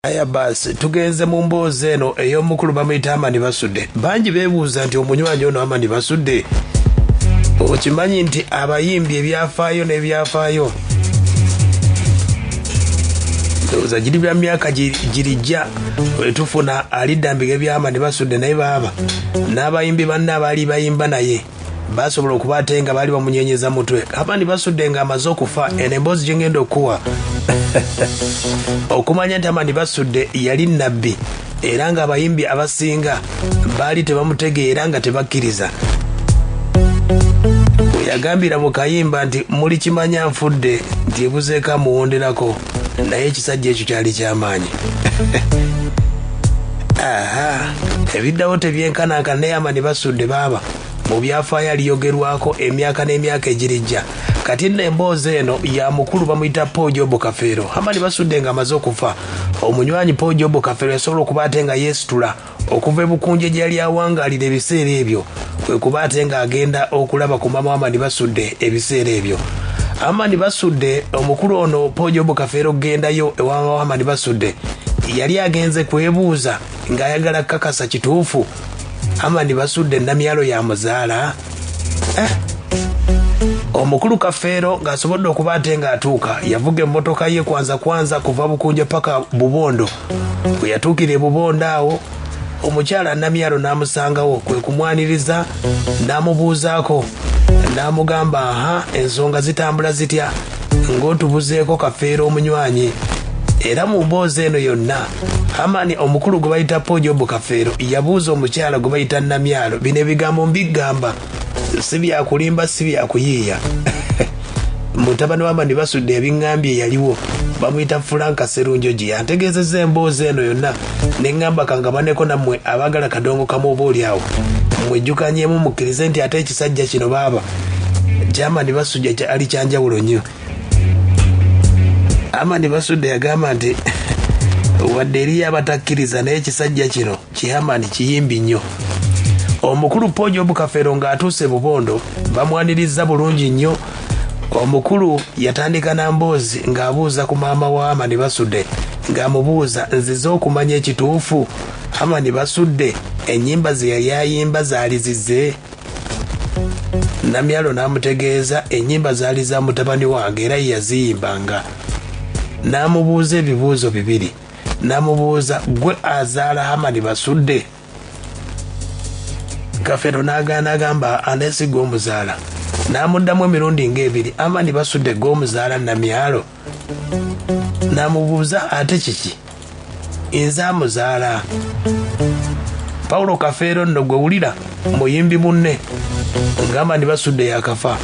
Aya baasi tugenze mu mboozi eno ey'omukulu bamuyita Amani Basudde. Bangi beebuuza nti omunywanyi ono Amani Basudde, okimanyi nti abayimbi ebyafaayo n'ebyafaayo ndowooza giri bya myaka girijja wetufuna aliddambiga ebyamani Basudde, naye baaba n'abayimbi banne abaali bayimba naye basobola okuba ate nga baali bamunyenyeza mutwe. Amani Basudde ng'amaze okufa, eno emboozi gye ngenda okuwa okumanya nti Amani Basudde yali nnabbi era ng'abayimbi abasinga baali tebamutegeera nga tebakkiriza. Yagambira mu kayimba nti muli kimanya nfudde nti ebuzeeko amuwonderako, naye ekisajja ekyo kyali kyamaanyi. Aha, ebiddawo tebyenkanankana, naye Amani Basudde baaba mu byafaayo aliyogerwako emyaka n'emyaka egirijja. Kati nno emboozi eno ya mukulu bamuyita Paul Jobo Kafeero. Amani Basudde ng'amaze okufa, omunywanyi Paul Jobo Kafeero yasobola okuba ate nga yeesitula okuva ebukunje gye yali awangaalira ebiseera ebyo, kwe kuba ate ng'agenda okulaba ku maama Amani Basudde ebiseera ebyo. Amani Basudde omukulu ono Paul Jobo Kafeero okugendayo ewa Amani Basudde yali agenze kwebuuza ng'ayagala kukakasa kituufu Amani Basudde Namyalo ya muzaala. Omukulu Kafeero ng'asobodde okuba ate ng'atuuka, yavuga emmotoka ye kwanza kwanza kuva Bukunja paka Bubondo. Bwe yatuukira e Bubondo awo omukyala Namyalo n'amusangawo, kwe kumwaniriza n'amubuuzaako n'amugamba, aha, ensonga zitambula zitya ng'otubuzeeko Kafeero omunywanyi? Era mu mboozi eno yonna Amani omukulu gwe bayita Paul Job Kafeero yabuuza omukyala gwe bayita Namyalo bino ebigambo mbigamba si byakulimba si byakuyiiya. Mutabani wa Amani Basudde ebiŋŋambye yaliwo bamuyita Frank Serunjogi yantegeezezza emboozi eno yonna ne ŋŋamba kangabaneko nammwe abaagala kadongo kamu oba oli awo mwejjukanyemu mukkirize nti ate ekisajja kino baaba Germany Basujja ali kyanjawulo nnyo. Amani Basudde yagamba nti wadde eriyo abatakkiriza naye ekisajja kino kihamani kiyimbi nnyo. Omukulu Paul Job Kafeero ng'atuuse Bubondo bamwanirizza bulungi nnyo. Omukulu yatandika na mboozi ng'abuuza ku maama wa Amani Basudde ng'amubuuza, nzize okumanya ekituufu Amani Basudde ennyimba ze yali ayimba zaali zize? Namyalo n'amutegeeza ennyimba zaali za mutabani wange era ye yaziyimbanga. N'amubuuza ebibuuzo bibiri. N'amubuuza, gwe azaala Hamani Basudde? Kafeero n'agaana agamba anesi gwe omuzaala. N'amuddamu emirundi ng'ebiri, Amani Basudde gwe omuzaala Namyalo? N'amubuuza ate kiki? Nze amuzaala. Paulo Kafeero nno gwe wulira muyimbi munne ng'Amani Basudde yakafa.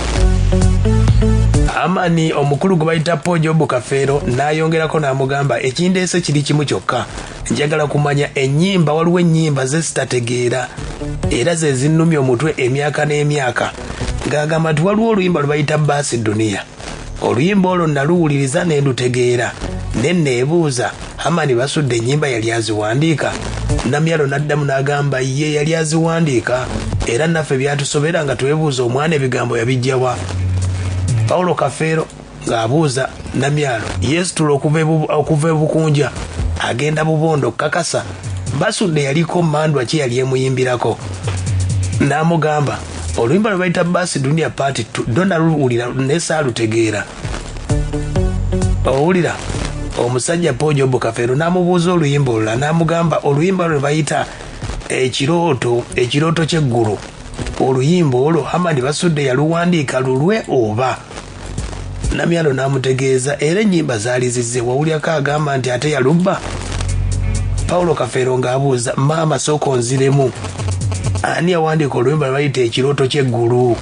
Amani omukulu gwe bayita Paul Job Kafeero n'ayongerako n'amugamba ekindeese kiri kimu kyokka, njagala kumanya ennyimba, waliwo ennyimba ze sitategeera era ze zinnumya omutwe emyaka n'emyaka. Ng'agamba nti waliwo oluyimba lwe bayita Baasi Duniya. Oluyimba olwo naluwuliriza ne ndutegeera ne neebuuza Hamani Basudde ennyimba yali aziwandiika? Namyalo n'addamu n'agamba ye yali aziwandiika era naffe byatusobera nga twebuuza omwana ebigambo yabiggyawa. Paulo Kafeero ng'abuuza Namyalo yeesitula okuva e Bukunja agenda Bubondo kakasa Basudde yaliko mandwa ki yali emuyimbirako. N'amugamba oluyimba lwe bayita Baasi Dunia Part 2 do naluwulira naye saalutegeera. Owulira omusajja Paul Job Kafeero n'amubuuza oluyimba olulala n'amugamba oluyimba lwe bayita ekirooto, ekirooto ky'eggulu. Oluyimba olwo Hamani Basudde yaluwandiika lulwe oba? Namyalo n'amutegeeza era ennyimba zaali zize, wawulyako agamba nti ate yalubba? Paulo Kafeero ng'abuuza maama sooka onziremu, ani yawandiika oluyimba lwe bayita ekirooto ky'eggulu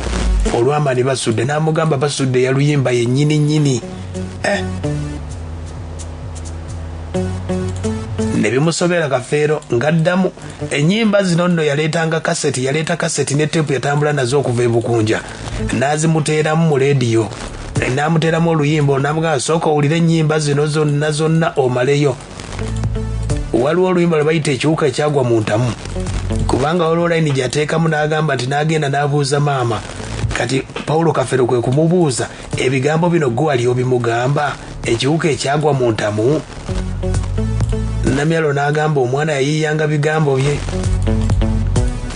olw'Amani Basudde? N'amugamba Basudde yaluyimba yennyini nnyini. Ne bimusobera Kafeero ng'addamu ennyimba zino nno yaleetanga kaseti, yaleeta kaseti ne teepu yatambula nazo okuva e Bukunja n'azimuteeramu mu leediyo n'amuteeramu oluyimba n'amugamba sooka owulire ennyimba zino zonna zonna omaleyo. Waliwo oluyimba lwe bayita ekiwuka ekyagwa mu ntamu, kubanga waliwo layini gy'ateekamu n'agamba nti n'agenda n'abuuza maama. Kati Paulo Kafeero kwe kumubuuza ebigambo bino gwe wali obimugamba ekiwuka ekyagwa mu ntamu? Namyalo n'agamba omwana yayiiyanga bigambo bye,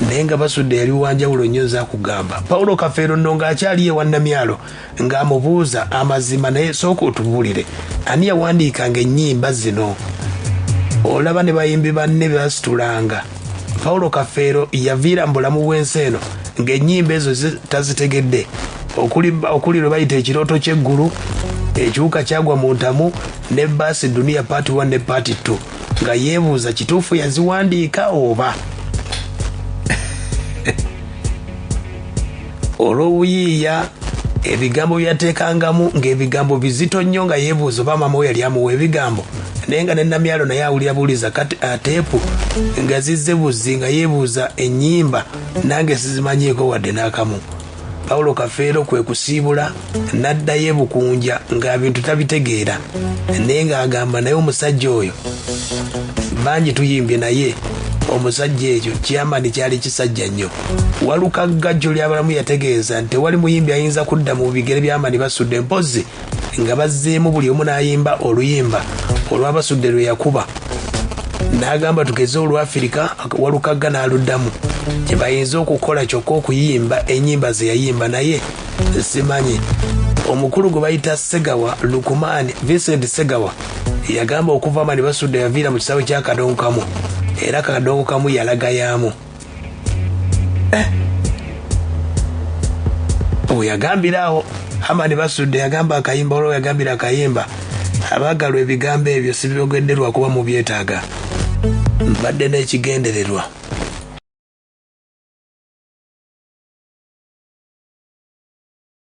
naye nga Basudde yali wanjawulo nnyo. Nza kugamba Pawulo Kafeero nno ng'akyali ewa Namyalo ng'amubuuza amazima, naye sooka otubuulire ani yawandiikanga ennyimba zino? Olaba ne bayimbi banne basitulanga. Pawulo Kafeero yaviira mu bulamu bw'ensi eno ng'ennyimba ezo tazitegedde, okuli lwe bayita Ekirooto ky'Eggulu, Ekiwuka Kyagwa mu Ntamu ne Baasi Duniya Part 1 ne Part 2, nga yeebuuza kituufu yaziwandiika oba olw'obuyiiya ebigambo byateekangamu ng'ebigambo bizito nnyo, nga yeebuuza oba maama we yali amuwa ebigambo. Naye nga ne Namyalo naye awulira buuliza ateepu nga zizze buzzi, nga yeebuuza ennyimba nange sizimanyiiko wadde n'akamu. Pawulo Kafeero kwe kusiibula n'addayo ebukunja nga bintu tabitegeera, naye ng'agamba naye omusajja oyo bangi tuyimbye naye omusajja ekyo kyamani kyali kisajja nnyo. Walukagga Jjolyabalamu yategeeza nti tewali muyimbi ayinza kudda mu bigere by'Amani Basudde, mpozzi nga bazzeemu buli omu n'ayimba oluyimba olwabasudde lwe yakuba. N'agamba tugeze olw'Afirika, Walukagga n'aluddamu kye bayinza okukola kyokka okuyimba ennyimba ze yayimba, naye simanyi. Omukulu gwe bayita Segawa Lukumaani Vincent Segawa yagamba okuva Amani Basudde yaviira mu kisaawe kya Kadongokamu, era Kadongokamu yalagayaamu. Bwe yagambira awo Amani Basudde yagamba akayimba, olwo yagambira akayimba abaagalwa ebigambo ebyo sibyogedde lwakuba mubyetaaga, mbadde n'ekigendererwa.